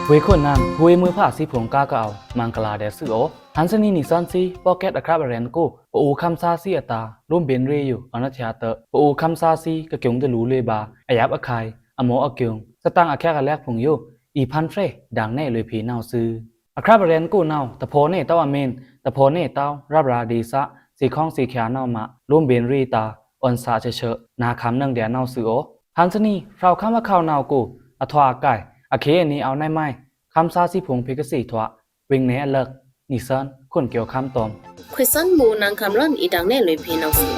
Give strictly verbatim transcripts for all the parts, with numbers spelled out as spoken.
ဗွေႏခွန်နင်ꩻဖူးဝေးမွိုးဖါသီးဖိုင်ႏ ကားကအဝ်ႏမဂ်လာႏဒျာႏသွူသြ။ ဟန်ႏသနီꩻ နီသွဉ်းသီး podcast အခြပ် ရဲဉ်ႏအကို ပအိုဝ်ႏခမ်းသားသီးအတာႏ လိုမ်းဗဉ်ႏရေꩻယိုအွောန်ႏအထျꩻတွော့ꩻ ပအိုဝ်ႏခမ်းသားသီးကကျူံႏတလူႏလွေꩻဗာႏ အယပ်ꩻခုဲင်ႏ အမော့အကျူံႏ သတင်ꩻအချက်အလက်ဖိုင်ႏယို အီႏဖန်းဖြယ်ဒင်ႏနယ်လွေꩻဖေႏနဝ်ꩻသွူ။ အခြပ် ရဲဉ်ႏအကိုနဝ်ꩻ တဖော်နယ်တဝ်းအမင်း တဖော်နယ်တဝ်းရပ်ꩻရာႏဒေႏသ သေႏခေင်ႏသေႏချာႏနဝ်ꩻမꩻ လိုမ်းဗဉ်ႏရေꩻတာႏ အွဉ်ႏသꩻချော့ချော့ နာႏခမ်းနင်ꩻဒျာႏနဝ်ꩻသွူ။ ဟန်ႏသနီꩻ ဖြောဝ်ႏခမ်းအခေါင်ႏနဝ်ꩻအကို အထွာအကိုင်ႏ အခေအနီအောဝ်ႏနယ်မုဲင် ခမ်းသားသီးဖိုင်ႏဖေႏကသေထွာ ဝေင်နယ်အလၢတ် နီသွဉ်း ခွန်ႏကျိုးခမ်းတွမ် ခွိသွဉ်မူနင်ႏခမ်းလွဉ်ႏ အီႏဒင်ႏနယ်လွေꩻဖေႏနဝ်ꩻသွူ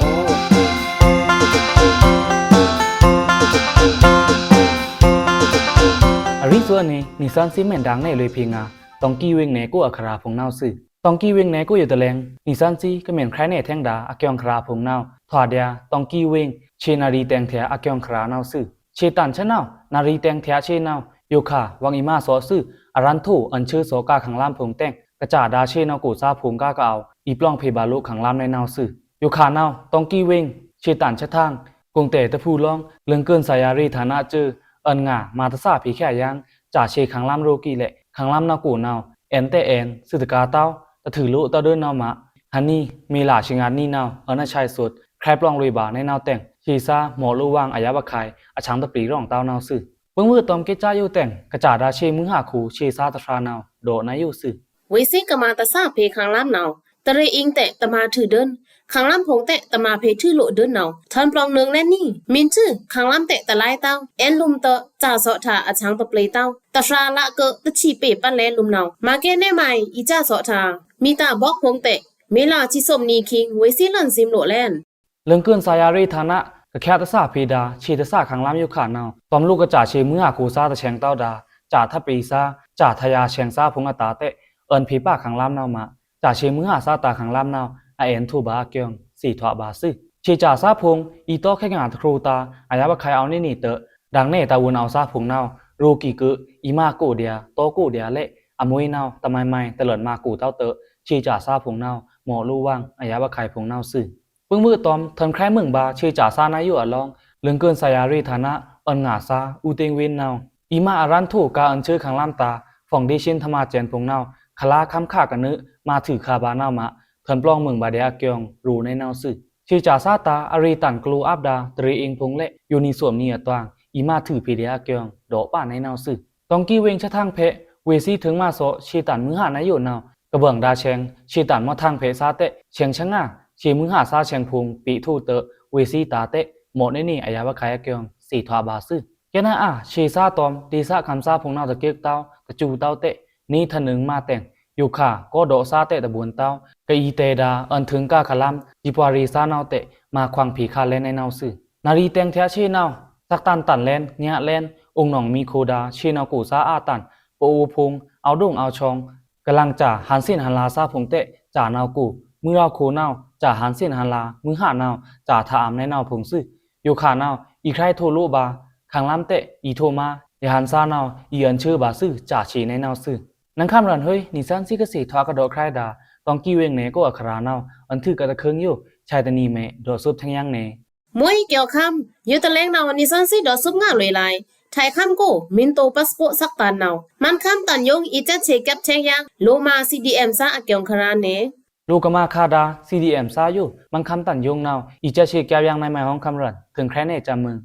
။ အရိသွဉ်အနီ နီသွဉ်းသီးမုဲင်ဒင်ႏနယ်လွေꩻဖေႏငါႏ တွင်ꩻကီဝေင်နယ်ကိုအခရာဖိုင်ႏနဝ်ꩻသွူ။ တွင်ꩻကီဝေင်နယ်ကိုယိုတလဲင် နီသွဉ်းသီးကမုဲင်ခြဲင်နယ်ထဲင်ဒါ အကျိုင်ခြရာဖိုင်ႏနဝ်ꩻ ထွာဒျာႏ တွင်ꩻကီဝေင် ဆေႏနာရီႏတဲင်ႏထျꩻအကျိုင်ခြရာနဝ်ꩻသွူ။ ဆေႏတန်ႏဆနဝ်ꩻ နာရီႏတဲင်ႏထျꩻဆေႏနဝ်ꩻ ယိုခါ ဝင်အီႏမာꩻသော့သွူ အရန်ထိုအွဉ်ႏထွူသော့ꩻကာꩻခင်ႏလမ်းဖိုင်ႏတဲင် ကစာဒါဆေႏနဝ်ꩻကိုသားဖိုင်ႏကားကအဝ်ႏ အီႏပလွင်ဖေႏဗာႏလိုꩻခင်ႏလမ်းနယ်နဝ်ꩻသွူ။ ယိုခါနဝ်ꩻ တွင်ꩻကီဝေင် ဆေႏတန်ႏဆထင် ကုင်တဲတဖူလွင်း လိုင်ႏကွန်ꩻသာယာႏရေꩻဌာနအစူ အွဉ်ႏငါႏမၤသဆဖေႏချာႏယင်း စာဆေႏခင်ႏလမ်းရိုးကီးလဲ့ ခင်ႏလမ်းနဝ်ꩻကိုနဝ်ꩻ အဲန်ႏတဲအဲန်ႏ သွူတကာႏတဝ်း တထုးလိုꩻတဝ်းဒိုးနဝ်ꩻမꩻ ဟန်ႏသနီꩻ မေလꩻဆင်ꩻအနံꩻနဝ်ꩻ အွောန်ႏအဆားသွူတ် ခြဲပလွင်လွေꩻဗာႏနယ်နဝ်ꩻတဲင် ဆေႏသားမော့လိုဝ်ဝင်အယပ်ꩻခုဲင်ႏ အဆင်ႏတပျေꩻရောင်ႏတဝ်းနဝ်ꩻသွူ။ ပိုင်ꩻဝွို့ꩻတွမ်ꩻကစ်ꩻစာယိုတဲင် ကစာဒါဆေႏမွိုးဟကို ဆေႏသားတဖြာနဝ်ꩻ ဒေါ့ꩻနဝ်ꩻသွူ။ ဝေꩻသေကမၤသဆဖေႏခင်ႏလမ်းနဝ်ꩻ တရေꩻအင်းတဲတမၤထုးဒိုး ခင်ႏလမ်းဖိုင်ႏတဲတမၤဖေႏထုးလိုꩻဒိုးနဝ်ꩻ ထွဉ်ပလွင်နွိုင်လဲ့နံꩻ မီႏထွူ ခင်ႏလမ်းတဲတလိုင်းတဝ်း အဲန်ႏလိုမ်ꩻတꩻစꩻသော့ꩻထꩻအဆင်ႏတပျေꩻတဝ်း တဖြာလꩻကတဆံပေ့ꩻပတ်လဲလွမ်နဝ်ꩻ မၤကဲနယ်မုဲင် အီႏစꩻသော့ꩻထꩻ မီးတ᩻ဗော့ဖိုင်ႏတဲ မေလꩻဆံꩻသွပ်ꩻနံꩻအခိင် ဝေꩻသေလွဉ်ႏသီးမလိုꩻလဲ့ လိုင်ႏကွန်ꩻသာယာႏရေꩻဌာန ကချဲသဆဖေႏဒါ ဆေႏတဆခင်ႏလမ်းယိုခါနဝ်ꩻ တွမ်လိုꩻကစာဆေႏမွိုးဟကိုသားတဆဲင်ႏတဝ်းဒါ စာထပ်ပေႏသား စာထယာႏဆဲင်ႏသားဖိုင်ႏအတာႏတဲ အွဉ်ႏဖေႏပါခင်ႏလမ်းနဝ်ꩻမꩻ စာဆေႏမွိုးဟသားခင်ႏလမ်းနဝ်ꩻ အအဲန်ႏထိုဗာႏအကျိုင် သေထွာဗာႏသွူ။ ဆေႏစ᩻သားဖိုင်ႏ အီႏတောခဲင်ႏငါႏတခြုတာႏ အယပ်ꩻခုဲင်ႏအဝ်ႏနယ်နီꩻတဲ ဒင်ႏနယ်တဝုန်အဝ်ႏသားဖိုင်ႏနဝ်ꩻ ရိုးကီးကို အီႏမကိုဒျာႏ တောကိုဒျာႏလဲ့ အမွေးနဝ်ꩻ တမုဲင်မုဲင် တလွဉ်ႏမကိုတဝ်းတဲ ဆေႏစꩻသားဖိုင်ႏနဝ်ꩻ မော့လိုဝ်ဝင်အယပ်ꩻခုဲင်ႏဖိုင်ႏနဝ်ꩻသွူ။ ပိုင်ꩻဝွို့ꩻတွမ်ႏ ထွဉ်ခြဲမုဲင်ဗာႏ ဆေႏစꩻသားနဝ်ꩻယိုအလောင်း လိုင်ႏကွန်ꩻသာယာႏရေꩻဌာန အွဉ်ႏငါႏသား ဦးသိန်းဝင်းနဝ်ꩻ အီႏမအရန်ထိုကာႏအွဉ်ႏထွူခင်ႏလမ်းတာႏ ဖောင်ဒေးရှင်းထမကျန်ဖိုင်ႏနဝ်ꩻ ခလါခမ်းခꩻကနု မၤထုးခါဗာႏနဝ်ꩻမꩻ ထွဉ်ပလွင်မုဲင်ဗာႏဒျာႏအကျိုင် ရိုꩻနဲနဝ်ꩻသွူ။ ဆေႏစꩻသားတာႏ အရေတန်ႏကျိုႏအပ်ဒါႏ တရေꩻအင်းဖိုင်ႏလဲ့ ယိုနီသွမ်နံအတွင် အီႏမထုးဖေႏဒျာႏအကျိုင် ဒေါ့ပာနဲနဝ်ꩻသွူ။ တွင်ꩻကီဝေင်ဆထင်ဖဲ ဝေꩻသေထုင်မသော့ ဆေႏတန်ႏမွိုးဟနဝ်ꩻယိုနဝ်ꩻ ကဘွင်ဒါဆဲင်ႏ ဆေႏတန်ႏမော့ထင်ဖဲသားတဲ ဆဲင်ႏဆငါႏ ဆေႏမွိုးဟသားဆဲင်ႏဖိုင်ႏ ပေထိုတဲ ဝေꩻသေတာႏတဲ မော့နဲနံအယပ်ꩻခုဲင်ႏအကျိုင် သေထွာဗာႏသွူ။ ကဲနအါ ဆေႏသားတွမ်ႏ ဒေႏသခင်ႏသားဖိုင်ႏနဝ်ꩻ တကဲးတဝ်း တစူတဝ်းတဲ နေထနုင်မတဲင် ယိုခါ ကောဒေါ့သားတဲတဘုံတဝ်း ကအီႏတဲဒါ အွဉ်ႏထွူကာႏခင်ႏလမ်း ဒီပွားရေသားနဝ်ꩻတဲ မခွင်ဖေႏခါလဲနဲနဝ်ꩻသွူ။ နာရီႏတဲင်ႏထျꩻဆေႏနဝ်ꩻ သက်တန်တန်ႏလဲ့ ညားလဲ့ အိုင်နောင်မီခိုဒါ ဆေႏနဝ်ꩻကိုသားအာတန်ႏ ပအိုဝ်ဖိုင်ႏ အဝ်ႏဒိုင်အဝ်ႏချောင်ႏ ကလင်ꩻစၢ ဟန်ႏသ့ၣ်ဟန်ႏလာႏသားဖိုင်ႏတဲ စၢနဝ်ꩻကို မွိုးရောဝ်ခိုနဝ်ꩻ စၢဟန်ႏသ့ၣ်ဟန်ႏလာႏ မွိုးဟနဝ်ꩻ စၢထအမ်နဲနဝ်ꩻဖိုင်ႏသွူ။ ယိုခါနဝ်ꩻ အီႏခြဲထိုလိုဗာႏ ခင်ႏလမ်းတဲ အီႏထိုမါ ယဟန်ႏသားနဝ်ꩻ အီႏအွဉ်ႏထွူဗာႏသွူ စၢဆေႏနဲနဝ်ꩻသွူ။ နင်ႏခမ်းရန်ႏဟွေး နီသွဉ်းသီးကသေထွာကဒေါ့ခြဲဒါ တွင်ꩻကီဝေင်နယ်ကိုအခရာနဝ်ꩻ အွဉ်ႏထွူကတခုံယို ဆာတနံၤမဲ ဒေါ့သွပ်ထင်ယင်းနဲ မွေးကျော်ခမ်း ယိုတလဲင်နဝ်ꩻ နီသွဉ်းသီးဒေါ့သွပ်ငါလွေꩻလၢ် ထွဲခမ်းကို မင်းတိုပါ့စ်ပို့ဆက်တမ်းနဝ်ꩻ မန်းခမ်းတန်ယိုင်း အီႏစက်ဆေႏကပ်ထင်ယင်း လိုမါ စီဒီအမ်သားအကျိုင်ခရာနဲ လိုကမါခါဒါ စီဒီအမ်သားယို မန်းခမ်းတန်ယိုင်းနဝ်ꩻ အီႏစက်ဆေႏကပ်ယင်းနဲမဲဟွံခမ်းရန်ႏ ထွဉ်ခြဲနဲစမုဲင်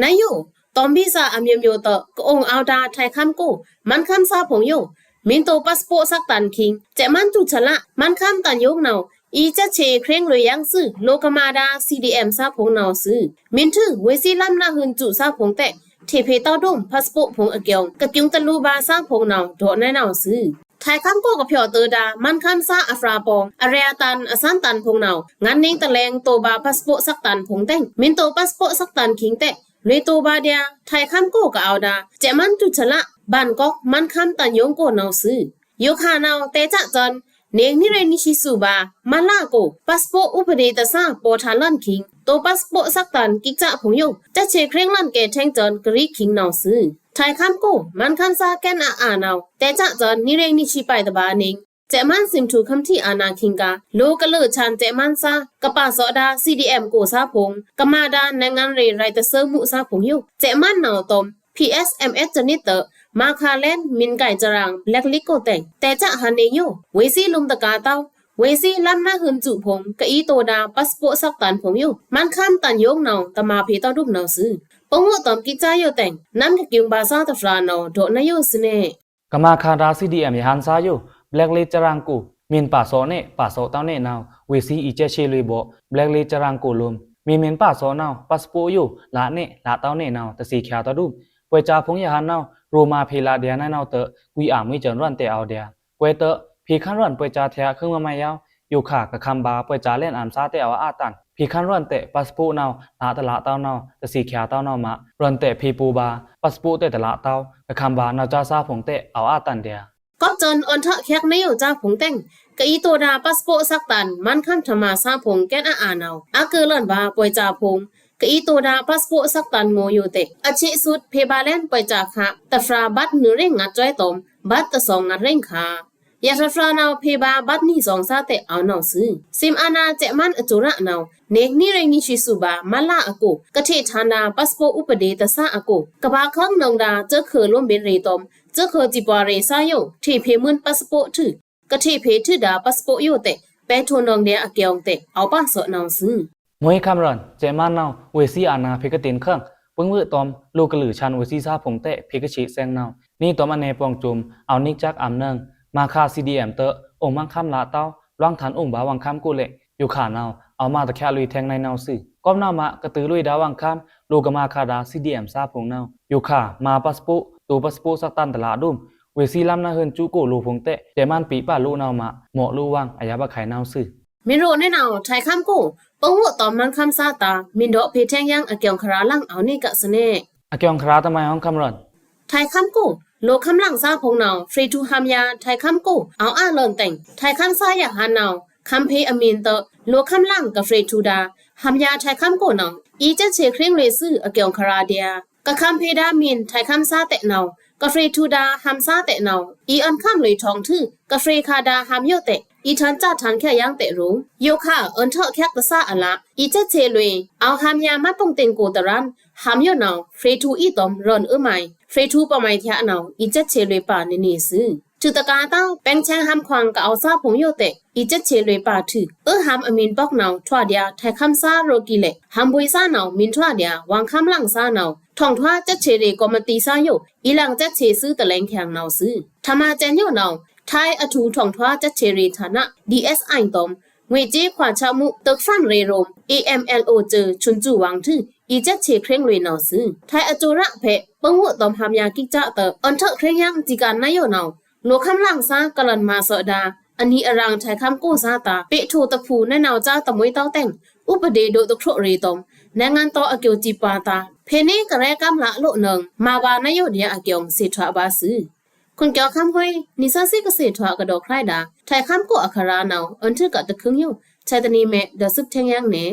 နယို တွမ်ႏဗီဇာအမျိုးမျိုးတဲ ကအုံအဝ်ႏဒါ ထွဲခမ်းကို မန်းခမ်းသားဖိုင်ႏယို မင်းတိုပါ့စ်ပို့ဆက်တမ်းခိင် စက်မန်းတူဆလ မန်းခမ်းတန်ယိုင်းနဝ်ꩻ အီႏစက်ဆေႏခြဲင်ႏလွေꩻယင်းသွူ လိုကမါဒါ စီဒီအမ်သားဖိုင်ႏနဝ်ꩻသွူ။ မင်းထွူ ဝေꩻသေလမ်းနဝ်ꩻ ဟုံႏစူသားဖိုင်ႏတဲ ထေဖေတောက်ဒုံး ပါ့စ်ပို့ဖိုင်ႏအကျိုင် ကကျူံႏတလူဗာႏသားဖိုင်ႏနဝ်ꩻ ဒေါ့နဲနဝ်ꩻသွူ။ ထွဲခမ်းကိုကဖျော်တဲဒါ မန်းခမ်းသားအဖြာပေါင်ႏ အရေအတန်ႏ အစန်းတန်ႏဖိုင်ႏနဝ်ꩻ ငါးနွံတလဲင် တိုဗာႏပါ့စ်ပို့ဆက်တမ်းဖိုင်ႏတဲင် မင်းတိုပါ့စ်ပို့ဆက်တမ်းခိင်တဲ လွေꩻတိုဗာႏဒျာႏ ထွဲခမ်းကိုကအဝ်ႏဒါ စက်မန်းတူဆလ ဘန်ကောက် မန်းခမ်းတန်ယိုင်းကိုနဝ်ꩻသွူ။ ယိုခါနဝ်ꩻ တဲစက်စွန် နွေဦးနှစ် နှစ်ရှည်စုဗာႏ မလကို ပါ့စ်ပို့ဥပဒေတဆင့် ပေါ်ထွန်းလွင့်ခံ တိုပါ့စ်ပို့ဆက်တမ်းကိစ္စဖိုင်ႏယို စက်ဆေႏခြဲင်ႏလွင့်ကဲထဲင်စွန်ကရီးခိင်နဝ်ꩻသွူ။ ထွဲခမ်းကို မန်းခမ်းသားကဲနအါနဝ်ꩻ တဲစက်စွန် နှစ်ရှည် နှစ်ရှည်ပိုင်တဗာႏနဲ စက်မန်းစံမ်ထူႏခမ်းထီအာဏာခိင်က လိုကလုာ်ꩻချန်စက်မန်းသား ကပါစောဒါ စီဒီအမ်ကိုသားဖိုင်ႏ ကမါဒါ နိုင်ငံရေးရာဇသမှုသားဖိုင်ႏယို စက်မန်းနဝ်ꩻတွမ်ႏ ပီအက်စ်အမ်အက်စ်စနစ်တဲ မွဲခါလန် မီႏကိုင်စရန် ဘလက်လိတ်ကိုတဲင် တဲစံဟန်နေယို ဝေစီလုမ်တကာတောင်း ဝေစီလမ်းနဟွန်စုဖုံ ကအီတိုဒါ ပတ်စပို့ဆက်တန်ဖုံယို မန်ခမ်းတန်ယိုင်နဝ် တမၤဖေႏတောက်ဒုမ်နဝ်စု ပူင်ဝွုတ်တောမ်ကိကၠါယိုတဲင် နမ်းကကျူင်ဗာႏသားတဖြာနဝ် ဒေါ်နယိုစနဲ ကမခါဒါ စီဒီအမ် ယဟန်သားယို ဘလက်လိတ်စရန်ကို မီႏပါစော့နဲ ပါစော့တောက်နဲနဝ် ဝေစီအီစက်ဆေလွေဗော့ ဘလက်လိတ်စရန်ကိုလုမ် မီႏမီႏပါစော့နဝ် ပတ်စပို့ယို လးနဲ လးတောက်နဲနဝ် တသီချားတောက်ဒုမ် ပွဲကြားဖုံယဟန်နဝ် ရိုမၤဖေႏလဒျာနဲနဝ်တကွီအမွီစန်ရွန်တဲအဝ်ဒျာ ကွဲးတၢ် ဖေႏခန်းရွန်ပွဲကြားထဲ ခုံးမမယဝ် ယိုခါကခမ်းဗာပွဲကြားလန်အမ်သားတဲအဝ်အာတန် ဖေႏခန်းရွန်တဲ ပတ်စပို့နဝ် လးတလးတောက်နဝ် တသီချားတောက်နဝ်မး ရွန်တဲဖေႏပိုဗာ ပတ်စပို့တဲတလးတောက် ကခမ်းဗာနဝ်ကြားသားဖုံတဲအဝ်အာတန်ဒျာ ကော့စန် အွန်ထော့ ချက်နယိုကြားဖုံတဲင် ကအီတိုဒါ ပတ်စပို့ဆက်တန် မန်ခမ်းထမသားဖုံ ကဲနအါအါနဝ် အကလွန်ဗာပွဲကြားဖုံ ကအီတိုဒါ ပတ်စပို့ဆက်တန်ငိုယိုတဲ အဆံးစုတ် ဖေႏဗာလန်ပွဲကြားခါ တဖြာဘတ်နွိုင်ရ့င်ငါတွဲတောမ် ဘတ်တသောင်ငါရ့င်ခါ ယသဖြာနဝ် ဖေႏဗာဘတ်နွိုင်သောင်သားတဲအဝ်နဝ်စု စံမအါနဝ် စဲ့မန်အစိုရနဝ် နေနွိုင်ရ့င်နွိုင်ဆံစုဗာ မလအကို ကထေ့ထန်ဒါ ပတ်စပို့ဥပဒေတသားအကို ကဗာခင်းနုံဒါ စဲ့ခုံလုမ်ဗိတ်ရေတောမ် စဲ့ခုံစံပွားရေသားယို ထေ့ဖေႏမွိုင်ပတ်စပို့ထွူ ကထေ့ဖေႏထွူဒါ ပတ်စပို့ယိုတဲ ပဲထိုးနုံဒျာအကျုံတဲ အဝ်ပါစော့နဝ်စု မွဲခမ်းရွန် စဲ့မန်နဝ် ဝေစီအာနဝ် ဖေႏကတ့ၢ်ခင်း ပူင်ဝွုတ်တောမ် လိုကလုာ်ဆန်ဝေစီသားဖုံတဲ ဖေႏကဆံးစဲင်နဝ် နွိုင်တောမ်အနဲပွင်စုမ် အဝ်နွိုင်စက်အမ်နွိုင် မွဲခါ စီဒီအမ်တဲ အိုင်မန်ခမ်းလးတောက် လွင်ထန်အိုင်ဗာဝွင်ခမ်းကိုလဲ့ ယိုခါနဝ် အဝ်မွဲတချာလွေထဲင်နဝ်စု ကော့နဝ်မွဲကတုလွေဒါဝွင်ခမ်း လိုကမခါဒါ စီဒီအမ်သားဖုံနဝ် ယိုခါမွဲပတ်စပို့ တိုပတ်စပို့ဆက်တန်တလးဒုမ် ဝေစီလမ်းနဟွန်စုကိုလိုဖုံတဲ စဲ့မန်ပီပါလိုနဝ်မွဲ မော့လိုဝွင်အယပ်အခိုင်နဝ်စု မီႏရိုနဲနဝ် ထွဲခမ်းကို ပူင်ဝွုတ်တောမ်မန်ခမ်းသားတဲ မီႏဒေါ့ဖေႏထဲင်ယင်းအကျုံခရာလင်အဝ်နွိုင်ကစနဲ အကျုံခရာတမွဲဟွံခမ်းရွန် ထွဲခမ်းကို လိုခမ်းလင်သားဖုံနဝ် ဖြေႏထွူဟမ်ယွဲထွဲခမ်းကို အဝ်အလွန်တဲင် ထွဲခမ်းသားယဟန်နဝ် ခမ်းဖေႏအမီႏတဲ လိုခမ်းလင်ကဖြေႏထွူဒါ ဟမ်ယွဲထွဲခမ်းကိုနဝ် အီစက်ဆေခရ့င်လွေသွူအကျုံခရာဒျာ ကခမ်းဖေႏဒါမီႏထွဲခမ်းသားတဲနဝ် ကဖြေႏထွူဒါဟမ်သားတဲနဝ် အီအွန်ခမ်းလွေထောင်ထွူ ကဖြေႏခါဒါဟမ်ယိုတဲ အီထန်စၢထန်ချာယင်းတဲရူ ယိုခါ အွန်ထော့ချက်တသားအလး အီစက်ဆေလွေ အဝ်ဟမ်ယွဲမတ်ပုင်တ့င်ကိုတရန် ဟမ်ယိုနဝ် ဖြေႏထွူအီတောမ်ရွန်အွိုမွဲ ဖြေႏထွူပမွဲချာနဝ် အီစက်ဆေလွေပါနွိုင်နွိုင်စု ထွူတကာတဲ ပဲင်ဆဲင်ဟမ်ခွင်ကအဝ်သားဖုံယိုတဲ အီစက်ဆေလွေပါထွူ အွိုဟမ်အမီႏပေါက်နဝ် ထွဲဒျာ ထွဲခမ်းသားရိုကီလဲ့ ဟမ်ဗွိုင်သားနဝ် မီႏထွဲဒျာ ဝွင်ခမ်းလင်သားနဝ် ထွင်ထွဲစက်ဆေရေကော်မတီသားယို အီလင်စက်ဆေသွူတလဲင်ချင်နဝ်စု ထမစဲင်ယိုနဝ် ထွဲအထွူထွင်ထွဲစက်ဆေရေဌာန ဒီအက်စ်အိုင်တောမ် ငွေကြေးခွါချက်မှု တိုက်ဖြန့်ရေရောမ် အေအမ်အယ်အို စွူ ဆွုန်စုဝွင်ထွူ အီစက်ဆေခရ့င်လွေနဝ်စု ထွဲအစိုရဖဲ ပူင်ဝွုတ်တောမ်ဟမ်ယွဲကိကၠါတဲ အွန်ထော့ခရ့င်ယင်းစံကၣ်နဝ်ယိုနဝ် လိုခမ်းလင်သားကလွန်မွဲစော့ဒါ အနွိုင်အရင်ထွဲခမ်းကိုသားတဲ ပေထိုးတဖူနဲနဝ်စၢတမွေးတောက်တဲင် ဥပဒေဒို့တခရုတ်ရေတောမ် နဲငန်တောအကျိုးစံပါတဲ ဖေႏန့ကရဲကမ်းလးအလိုနွိုင် မွဲဗာနဝ်ယိုဒျာအကျုံသေထွဲဗာသွူ ခွန်ကျော်ခမ်းဟွေး နီသွဉ်းသီးကသေထွဲကဒီးခရိုက်ဒါ ထွဲခမ်းကိုအခရာနဝ် အွန်ထွဲကတခွိုင်ယို ဆဲတနံၤမဲ ဒီးသွပ်ထဲင်ယင်းနဲ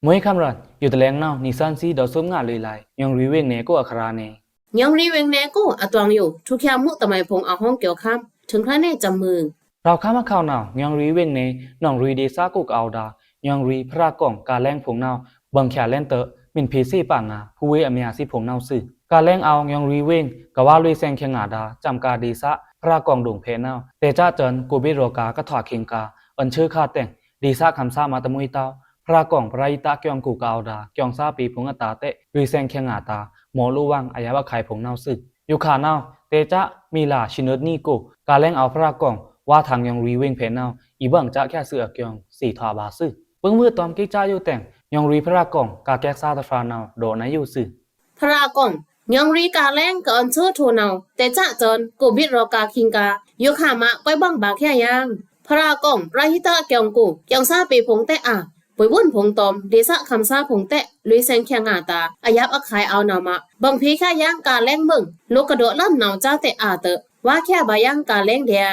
မွဲခမ်းရွန် ယိုတလဲင်နဝ် နီသွဉ်းသီးဒီးသွပ်ငါလွေလံ ညွင်ရီဝ့င်နဲကိုအခရာနဲ ညွင်ရီဝ့င်နဲကို အတွင်ယို ထွူချာမုတမွဲဖုံအဟွံကျော်ခမ်း ထိုင်ခရိုင်နဲစံမု ဖြောက်ခမ်းအခေါင်နဝ် ညွင်ရီဝ့င်နဲ ညွင်ရီဒေသကိုကအဝ်ဒါ ညွင်ရီဖရာကွန်ကလဲင်ဖုံနဝ် ဘင်ချာလဲန်တဲ မီႏဖေႏသေ့ပါငါ ဖူဝေးအများသီးဖုံနဝ်သွူ ကလဲင်အဝ် ညွင်ရီဝ့င် ကဝါလွေဆဲင်ချာငါဒါ စံကၣ်ဒေသ ဖရာကွန်ဒုံဖဲနဝ် တဲစံတန် ကိုဗစ်ရောဂါကထွာခိင်ကၣ် အွန်ထွဲခါတဲင် ဒေသခမ်းသားမွဲတမွေးတောက် ဖရာကွန်ပရဟိတကွန်ကူကအဝ်ဒါ ကွန်သားပေဖုံအတာတဲ လွေဆဲင်ချာငါဒါ မော့လိုဝွင်အယပ်အခိုင်ဖုံနဝ်သွူ ယိုခါနဝ် တဲစံ မီလာရှီနွတ်နွီကို ကလဲင်အဝ်ဖရာကွန် ဝါထင်ညွင်ရီဝ့င်ဖဲနဝ် အီဘင်စံချာသွူအကျုံသေထွဲဗာသွူ ပူင်ဝွုတ်တောမ်ကိကၠါယိုတဲင် ညွင်ရီဖရာကွန် ကကဲက်သားတဖြာနဝ် ဒီးနဝ်ယိုသွူ ဖရာကွန် ညွင်ရီကလဲင်ကအွန်ထွဲထိုးနဝ် တဲစံတန် ကိုဗစ်ရောဂါခိင်ကၣ် ယိုခါမွဲကွဲးဘင်ဗာချာယင်း ဖရာကွန်ပရဟိတကွန်ကူ ကွန်သားပေဖုံတဲအာ ပွေဝွန်ဖုံတောမ် ဒေသခမ်းသားဖုံတဲ လွေဆဲင်ချာငါဒါ အယပ်အခိုင်အဝ်နဝ်မွဲ ဘင်ဖေႏချာယင်းကလဲင်မွဲ လိုကဒီးလမ်းနဝ်စံတဲအာတဲ ဝါချာဗာယင်းကလဲင်ဒျာ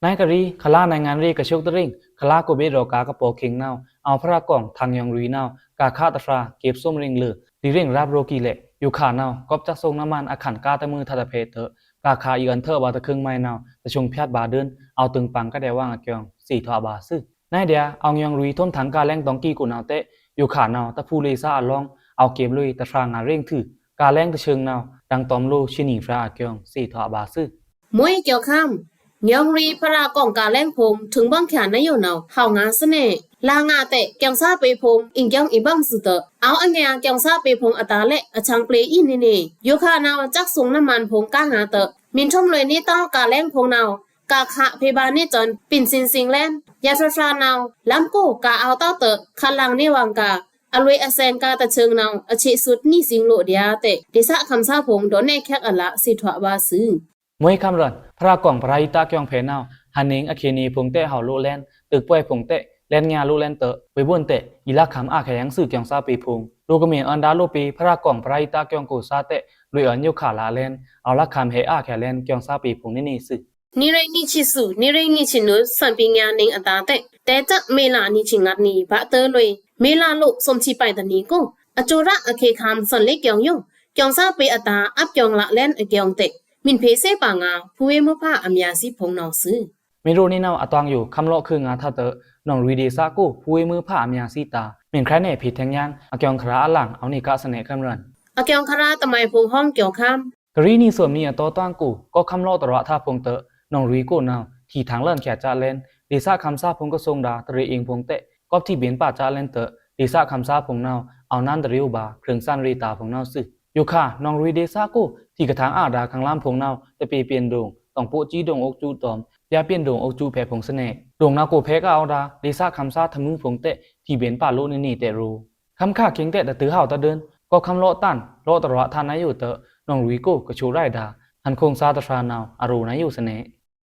နဲကရီ ခလါနဲင်ငံရေကရှုပ်တရင် ခလါကိုဗစ်ရောဂါကပော်ခိင်နဝ် အဝ်ဖရာကွန်ထင်ညွင်ရီနဝ် ကခါတဖြာ ကေပ်သွမ်ရင်လွေ ဒီရင်ရပ်ရိုကီလဲ့ ယိုခါနဝ် ကွပ်စက်သွင်နမန်အခန်ကၣ်တမွဲထတ်တဖဲတဲ ကခါအီအွန်ထွဲဗာတခွိုင်မွဲနဝ် တဆွုံဖြတ်ဗာဒိုင် အဝ်တိုင်ပင်ကဒဲဝွင်အကျုံသေထွဲဗာသွူ နဲဒျာ အဝ်ညွင်ရီထုံးထင်ကလဲင်တောင်ကီကိုနဝ်တဲ ယိုခါနဝ် တဖူလေသၢအလောင်း အဝ်ကေပ်လွေတဖြာငါရင်ထွူ ကာလဲင်းတချွင်းနဝ်ꩻ ဒင်တောမ်လိုႏ ရွှေနံဖရာအကျိုင်း သ့ထွာဗာႏသွူ။ မွေးကျော်ခမ်း၊ ညောင်ရီဖရာကောင်ကာလဲင်းဖိုင်ႏ ထိုင်ဘန်းချာနယိုနဝ်ꩻ ဟဝ်ငါႏသနဲ လါငါတဲ ကျောင်းသားပေဖိုင်ႏ အိမ်ကျောင်းအိမ်ဘန်းစုတွော့ꩻ အဝ်အငယ်ကျောင်းသားပေဖိုင်ႏအတာႏလဲ့ အချံပျေအီးနေနေ ယိုခါနဝ်ꩻ စက်သုံးနံပါတ်ဖိုင်ႏ ကားငါတွော့ꩻ မီးထွမ်လွေꩻနေတောင်း ကာလဲင်းဖိုင်ႏနဝ်ꩻ ကာခါဖေဗာႏနေစွန် ပင်စင်စင်ႏလဲန်ႏ ယထွတ်ဖြာနဝ်ꩻ လမ်းကိုကားအဝ်ႏတောက်တွော့ꩻ ခလင်နေဝင်ကား အလွေအသဲင်ကားတချွင်းနဝ်ꩻ အချေစုတ်နီးစင်ႏလိုꩻဒျာႏတဲ ဒေသခံသားဖိုင်ႏ ဒေါ်နေချက်အလသံထွာဗာႏသွူ။ မွေးခမ်းရွန် ဖရာကောင်ပရာဟိတကျိုင်းဖေနဝ်ꩻ ဟန်နင်းအခေနေဖိုင်ႏတဲဟဝ်လိုꩻလဲန်ႏ တိုပ်ကွဲဖိုင်ႏတဲ လဲန်ႏညါလိုꩻလဲန်ႏတွော့ꩻ ဝေးဘိုင်တဲ အီလက်ခံအာႏခဲယင်သွူ ကျောင်းသားပေဖိုင်ႏ လိုꩻကမင်ႏအွန်ဒါလိုꩻပေႏ ဖရာကောင်ပရာဟိတကျိုင်းကိုယ်စားတဲ လွေအွန်ယိုခါလလဲန်ႏ အဝ်လက်ခံဟဲအာႏခဲလဲန်ႏ ကျောင်းသားပေဖိုင်ႏနေနေသွူ။ နေရိန်နီချီသွူ နေရိန်နီချီနု သွဉ်ပညာနင်းအတာႏတဲ တဲစပ်မေလနီချီငတ်နီ ဗာႏတွော့ꩻလွေ မေလလိုꩻသွမ်ချီပိုင်ႏတနံၤကို အကျိုးရအခေခံသွဉ်လေးကျောင်းယို ကျောင်းသားပေအတာႏ အပ်ကျောင်းလလဲန်ႏအကျိုင်းတဲ မင်ဖေႏသေးပါငါ ဖူဝေးမွိုးဖါအမြာႏသီးဖိုင်ႏနဝ်သွူ။ မီးရိုꩻနေနဝ်ꩻ အတွင်ယို ခမ်းလော့ꩻခွိုင်ꩻငါႏထပ်တွော့ꩻ နောင်ရွီဒေသကို ဖူဝေးမွိုးဖါအမြာႏသီးတာႏ မင်ခရဲနေဖေႏထဲင်ယင် အကျိုင်းခရာအလင် အဝ်နေကသနဲခမ်းရွန် အကျိုင်းခရာတမိုင်ဖိုင်ႏ ဟွန်ကျော်ခမ်း ကရီနီသွမ်နီအတောတွင်ကို ကော့ခမ်းလော့ꩻတရွာႏထပ်ဖိုင်ႏတွော့ꩻ နောင်ရွီကိုနဝ်ꩻ ထီထင်လန်ချာစလဲန်ႏ ဒေသခံသားဖိုင်ႏကသွုံဒါ တရေအင်းဖိုင်ႏတဲ ကော့ထီဗဉ်ပါစလဲန်ႏတွော့ꩻ ဒေသခံသားဖိုင်ႏနဝ်ꩻ အဝ်နန်းတရေဝ်ဗာႏ ဖြိုင်သန်ရေတာႏဖိုင်ႏနဝ်သွူ။ ယိုခါ နောင်ရွီဒေသကို ထီကထင်အာႏဒါ ခင်လမ်းဖိုင်ႏနဝ်ꩻ တပေပျဉ်ဒိုင် တောင်ပို့ကြီးဒိုင်အုပ်စုတွမ် ပြားပျဉ်ဒိုင်အုပ်စုဖေဖိုင်ႏသနဲ ဒိုင်နဝ်ကိုဖေကအဝ်ႏဒါ ဒေသခံသားထမူဖိုင်ႏတဲ ထီဗဉ်ပါလိုꩻနေနေတဲရို ခမ်းခါခိင်တဲတတုဟဝ်တဒိုင် ကော့ခမ်းလော့ꩻတန် လော့ꩻတရွာႏထပ်နယိုတွော့ꩻ နောင်ရွီကိုကဆိုရာႏဒါ ဟန်ခုင်သားတဖြာနဝ်ꩻ အရိုနယိုသနဲ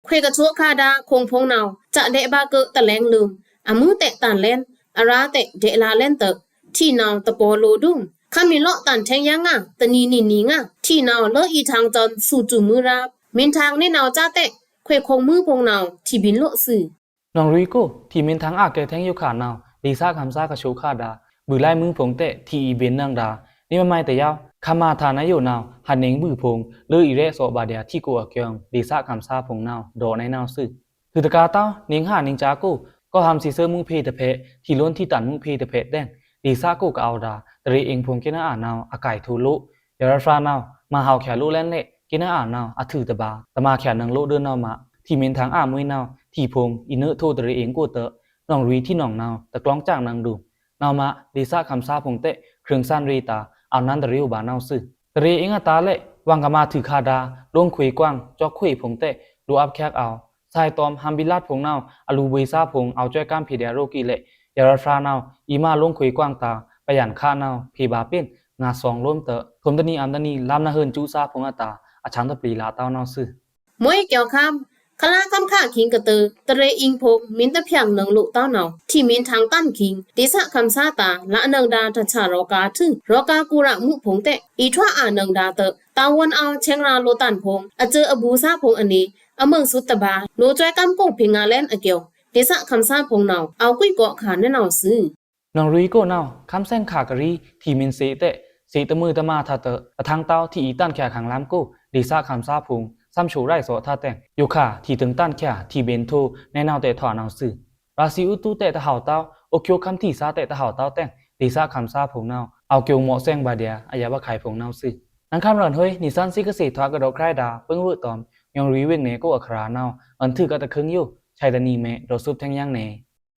ခွေကဆိုခါဒါ ခုင်ဖိုင်ႏနဝ်ꩻ စလဲဗာႏကွိုတလဲင်လိုမ် အမူတဲတန်လဲန်ႏ အရာတဲဒဲလလဲန်ႏတွော့ꩻ ထီနဝ်တပောလိုဒုံ ခမ်းမီးလော့ꩻတန်ထဲင်ယင်ငါ တနံၤနံၤနံၤငါ ထီနဝ်လဵုအီထင်စွန် သူစူမွိုးရာႏ မင်ထင်နေနဝ်စတဲ ခွေခုင်မွိုးဖိုင်ႏနဝ် ထီဗဉ်လိုꩻသွူ။ နောင်ရွီကို ထီမင်ထင်အာႏကဲထဲင်ယိုခါနဝ် ဒေသခံသားကဆိုခါဒါ ဗွိုက်လိုင်းမွိုးဖိုင်ႏတဲ ထီအီဗဉ်နင်ဒါ နေမမိုင်တယဝ် ခမ်းမါထပ်နယိုနဝ် ဟန်နင်းဗွိုက်ဖိုင်ႏ လဵုအီရဲသော့ဗာႏဒျာႏထီကိုအကျိုင်း ဒေသခံသားဖိုင်ႏနဝ် ဒေါ်နေနဝ်သွူ။ ထုးတကာတောင်း နင်းဟနင်းစကို ကော့ဟမ်စီသွူမွိုးဖေႏတဖဲ ထီလိုန်ထီတန်မွိုးဖေႏတဖဲတဲင် ဒေသကိုကအဝ်ႏဒါ တရေအင်းဖိုင်ႏကေနအာႏနဝ် အကိုင်ထိုလိုꩻ ယရဖြာနဝ် မႁဝ်ချာလိုꩻလဲန်ႏလဲ့ ကေနအာႏနဝ် အထုးတဗာႏ တမၢချာနင်လိုꩻဒိုင်နဝ်မး ထီမင်ထင်အာႏမွိုးနဝ် ထီဖိုင်ႏ အီနုထိတရေအင်းကိုတွော့ꩻ နောင်ရွီထီနောင်နဝ် တကျိုင်းစဲင်နင်ဒုံ နဝ်မး ဒေသခံသားဖိုင်ႏတဲ ဖြိုင်သန်ရေတာႏ အဝ်နန်းတရေဝ်ဗာႏနဝ်သွူ။ တရေအင်းအတာႏလဲ့ ဝင်ကမါထုးခါဒါ လိုင်ခွေကွင်ႏ ကျောက်ခွေဖိုင်ႏတဲ လိုအပ်ချက်အဝ် ဆိုင်တွမ်ဟမ်ဗီလတ်ဖိုင်ႏနဝ် အလူဗွေသားဖိုင်ႏ အဝ်စွဲကမ်းဖေႏဒျာႏရိုကီလဲ့ ယရဖြာနဝ် အီမါလိုင်ခွေကွင်ႏတာႏ ပယန်ခါနဝ် ဖေႏဗာႏပျဉ် ငါသွင်လိုမ်းတွော့ꩻ ထုမ်တနံၤအမ်တနံၤ လမ်းနဟိုန်စူသားဖိုင်ႏအတာႏ အချံတပျီလာႏတဝ်နဝ်သွူ။ မွေးကျော်ခမ်း ခလါခမ်းခါခိင်ကတဵု တရေအင်းဖိုင်ႏ မင်တဖြင်နင်လိုꩻတဝ်နဝ် ထီမင်ထင်တန်ခိင် ဒေသခံသားတာႏ လနင်ဒါတဆာရောႏကားထုး ရောႏကားကူရာႏမူးဖိုင်ႏတဲ အီထွာအာႏနင်ဒါတွော့ꩻ တဝ်ဝွန်အဝ်ဆဲင်ရာႏလိုꩻတန်ဖိုင်ႏ အစွဲအဘူသားဖိုင်ႏအနွေ အမုင်သွုတ်တဗာႏ လိုစွဲကမ်းကိုဖေႏငါႏလဲန်ႏအကျိုင်း ဒေသခံသားဖိုင်ႏနဝ် အဝ်ကွိုက်ကောခါနဝ်သွူ။ နောင်ရွီကိုနဝ် ခမ်းသဲင်ခါကရီ ထီမင်သေတဲ သေတမွိုးတမါထပ်တွော့ꩻ အထင်တဝ်ထီအီတန်ချာခင်လမ်းကို ဒေသခံသားဖိုင်ႏ သမ်းဆိုရာႏသော့ထပ်တဲင် ယိုခါ ထီတိုင်တန်ချာ ထီဗဉ်ထို နေနဝ်တဲထွာနဝ်သွူ။ ရာသီဥတုတဲတဟဝ်တဝ် အိုက်ချိုခမ်းထီသားတဲတဟဝ်တဝ်တဲင် ဒေသခံသားဖိုင်ႏနဝ် အဝ်ကျိုင်းမော့သဲင်ဗာႏဒျာႏ အယပ်ꩻခုဲင်ဖိုင်ႏနဝ်သွူ။ နင်ခမ်းရွန်ဟွေး နီသွဉ်းသီးကသ့ထွာကဒီးခြဲဒါ ပင်းဝွေးတွမ် ညောင်ရွီဝေင်နေကို အခရာနဝ် အွန်ထုကတခုံယို ဆဲတနံၤမဲ ဒေါ်စုပ်ထဲင်ယင်နေ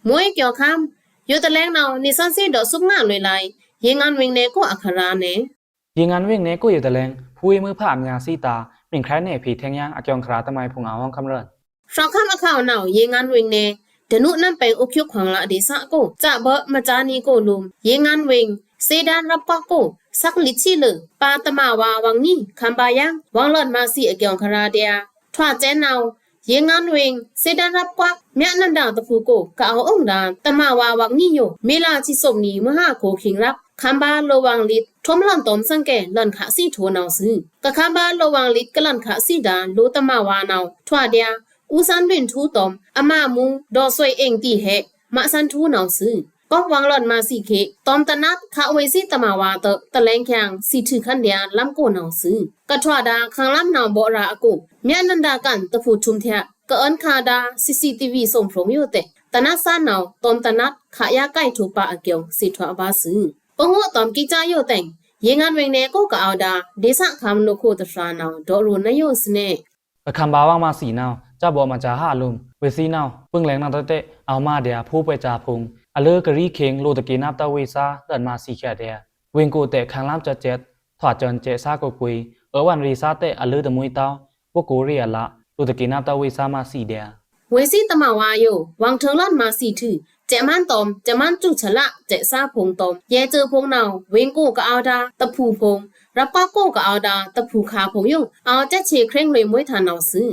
မွေးကျော်ခမ်း ယိုတလဲင်နဝ် နီသွဉ်းသီးဒေါ်စုပ်ငါလွေးလိုင် ရေငန်ဝေင်နေကိုအခရာနေ ရေငန်ဝေင်နေကိုယိုတလဲင် ဖူဝေးမွိုးဖါအမြာႏသီးတာႏ မင်ခရဲနေဖေႏထဲင်ယင် အကျိုင်းခရာတမိုင်ဖိုင်ႏအဝ်ခမ်းရွန် ဖြောက်ခမ်းအခဝ်နဝ် ရေငန်ဝေင်နေ တနူးနမ်းပဲင်အိုက်ချိုခွင်လဒေသကို စဗော့မကြာနံၤကိုလိုမ် ရေငန်ဝေင် စေးဒန်းရပ်ကွက်ကို သက္ကလစ်သီးလဵု ပါတမဝါဝင်နီ ခမ်းဗာႏယင် ဝင်လွတ်မႃးသီးအကျိုင်းခရာဒျာႏ ထွာစဲနဝ် ရေငန်ဝေင် စေးဒန်းရပ်ကွက် မျနန္ဒာတဖူကို ကအဝ်ႏအိုင်ဒါ တမဝါဝင်နီယို မေလဆံသွမ်နံၤ မုဟါကိုခိင်ရပ် ခမ်းဗာႏလိုဝင်လိတ် ထွမ်လွန်တွမ်သင်ကဲ လွန်ခါသီးထိုနဝ်သွူ။ ကခမ်းဗာႏလိုဝင်လိတ်ကလွန်ခါသီးဒါ လိုတမဝါနဝ် ထွာဒျာႏ ဦးစန်းလွင်ထူတွမ် အမမူ ဒေါ်ဆွေအိမ်တီးဟဲ မစန်းထူနဝ်သွူ။ ကော့ဝင်လွတ်မႃးသီးခေတ် တွမ်တနတ် ခဝေးသီးတမဝါတွော့ တလဲင်ချင် သီးထုးခန်ဒျာႏ လမ်းကိုနဝ်သွူ။ ကထွာဒါ ခင်လမ်းနဝ်ဗော့ရာအကို မျနန္ဒာကန်တဖူထုမ်ထျာ ကအွန်ခါဒါ သီးသီးတီးဝီးသွမ်ဖြုံယိုတဲ တနတ်သၢနဝ် တွမ်တနတ် ခယါကိုင်ထိုပါအကျိုင်း သီးထွာဗာႏသွူ။ ပငို့တွမ်ကီးကၠာယိုတဲင် ရေငန်ဝေင်နယ်ကိုကအောက်ဒါ ဒေသခံလူခုသဖြာနဝ် ဒေါ်ရူနယိုးစနဲ ကခန်ဗာဝင်းမါစီနောဝ် ကျားဗော်မကျားဟလွံ ဝေ့သီးနောဝ် ပိုင်းလဲင်နဝ်တတဲ အဝ်မါဒျာ ဖိုးပွဲကျားဖုံ အလၢကရီခေင် လိုတကေနပ်တဝေ့သါ လတ်မါစီချာဒျာ ဝေင်ကိုတဲခန်လမ်းကျားကျက် ထွာကျွန်ကျဲးသါကိုကွေ အဝ်ဝွန်ရေသါတဲ အလၢတမှွေတဝ် ပကိုရေအလ လိုတကေနပ်တဝေ့သါမါစီဒျာ ဝေ့သီးတမဝါယိုး ဝွင်ထိုင်လတ်မါစီထွူ ကျဲးမန်းတောမ် ကျဲးမန်းကျူဆလ ကျဲးသါဖုံတောမ် ယဲစွိုဖုံနဝ် ဝေင်ကိုကအောက်ဒါ တဖူဖုံ ရပ်ကွက်ကိုကအောက်ဒါ တဖူခါဖုံယိုး အဝ်ကျားချေခရင်လွေမှွေထန်နဝ်သွူ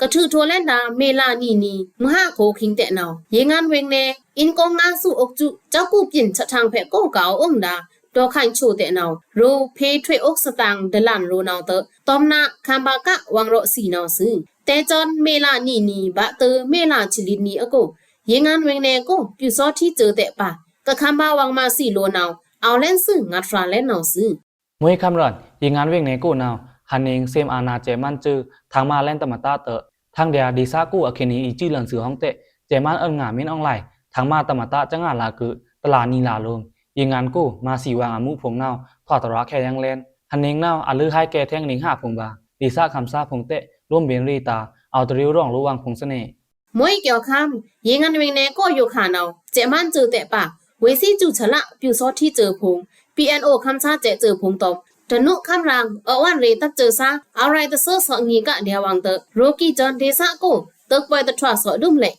ကထွူထိုးလဲဒၣ် မေလနီနီ မုဟကိုခိင်တဲနဝ် ရေငန်ဝေင်နယ် အင်းကုန်းငါးဆူအုပ်စု ကျောက်ကူပြင်စထံဖက်ကိုကအောက်အိုင်ဒါ ဒေါ်ခိုင်ချိုတဲနဝ် ရိုးဖေးထွေအုပ်စတံ ဒလန်ရိုးနဝ်တ တောမ်န ခန်ဗာကဝွင်ရော့စီနဝ်သွူ တဲစွန်မေလနီနီ ဗာသွူ မေလချစ်လစ်နီအကို ရေငန်ဝေင်နယ်ကို ပြုစောထီးစွိုတဲပာ် ကခန်ဗာဝင်းမါစီလိုနဝ် အဝ်လဲန်သွူ ငထွာလဲနဝ်သွူ မှွေခမ်းရွန် ရေငန်ဝေင်နယ်ကိုနဝ် ဟန်နင်း သမ်အာဏာကျဲးမန်းစွို ထင်မလဲန်တမတတဲ ထင်ဒျာ ဒေသကိုအခေတ်နီ အီစုလွန်သွူဟွံတဲ ကျဲးမန်းအွင်ငါမင်းအောင်လှိုင် ထင်မတမတကျငါလကု တလနီလလွံ ရေငန်ကို မါစီဝွင်အမူဖုံနဝ် ထွာတရာခဲယင်လဲန် ဟန်နင်းနဝ် အလၢဟဲကဲထဲင်နင်းဟဖုံဗာ ဒေသခံသါဖုံတဲ လိုမ်းဗဉ်ရေတာ အဝ်တရေရောင်လိုဝွင်ဖုံစနဲ မှွေကျော်ခမ်း ရေငန်ဝေင်နယ်ကိုယိုးခါနဝ် ကျဲးမန်းစွိုတဲပာ် ဝေ့သီးကျူဆလ ပြုစောထီးစွိုဖုံ ပီအန်အိုခမ်းသါကျဲးစွိုဖုံတောမ် တနုခမ်းရံင် အဝွန်ရေတပ်စွိုသါ အဝ်ရဲတသွိုသော့ငီကဒျာဝွင်တ ရိုးကီစွန်ဒေသကို တွိုက်ပွဲတထွာသော့ဒုံလဲ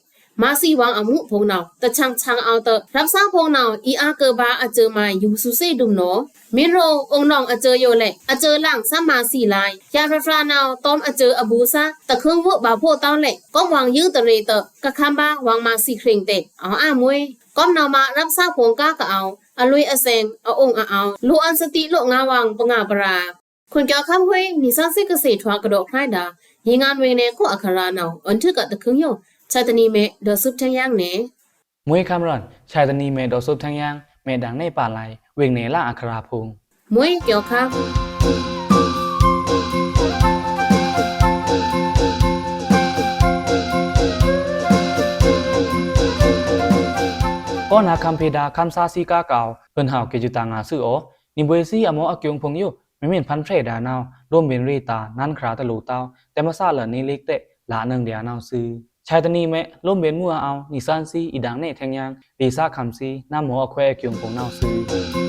မါစီဝွင်အမူဖုံနဝ် တချင်ချင်အဝ်တ ရပ်သါဖုံနဝ် အီအာကုဗာအစွိုမါယူသွူသေဒုံနီၤ မင်းရိုး အိုင်နောင်အစွိုယိုးလဲ အစွိုလင်သမ်မါစီလဲ ယရာဖျာနဝ် တောမ်အစွိုအဘူသါ တခုံဝွံဗာဖိုးတဝ်လဲ ကွမ်ဝွင်ယိုးတရေတ ကခန်ဗာဝွင်မါစီခရင်တဲ အဝ်အမှွေ ကွမ်နဝ်မါ ရပ်သါဖုံကားကအဝ် အလွေအသင် အအိုင်အအောင် လိုအွန်သတိလိုငါဝွင်ပငါပရာ ခွန်ကျော်ခမ်းမှွေ နီသွဉ်းသွေးကသဲထွာကဒီးဖျါဒါ ရေငန်ဝေင်နယ်ကိုအခရာနဝ် အွဉ်ထွူကတခုံယိုး ဆယ်တနံၤမဲ ဒေါ်စုပ်ထင်းယင်းနဲ မှွေခမ်းရွန် ဆယ်တနံၤမဲ ဒေါ်စုပ်ထင်းယင်း မဲဒင်နဲပာ်လဲ ဝေင်နယ်လၢအခရာဖုံ မှွေကျော်ခမ်း ကောနာ်ခမ်းဖေဒါ ခမ်းသါသီးကားကအဝ် ဟိုင်ဟဝ်ကေယုတငါသွူအို နီဗွေသီးအမောအကျုံဖုံယိုး မမ့ၢ်ဖန်ဖြဲဒါနဝ် လိုမ်းဗဉ်ရေတာ နန်းခရာတလူတဝ် တဲမသလၢ်နီလိကတဲ လၢနင်ဒျာနဝ်သွူ ဆယ်တနံၤမဲ လိုမ်းဗဉ်မူအအဝ် နီသွဉ်းသွေး အီဒင်နဲထဲင်ယင်း ဒေသခံသွေး နမောအခွဲအကျုံဖုံနဝ်သွူ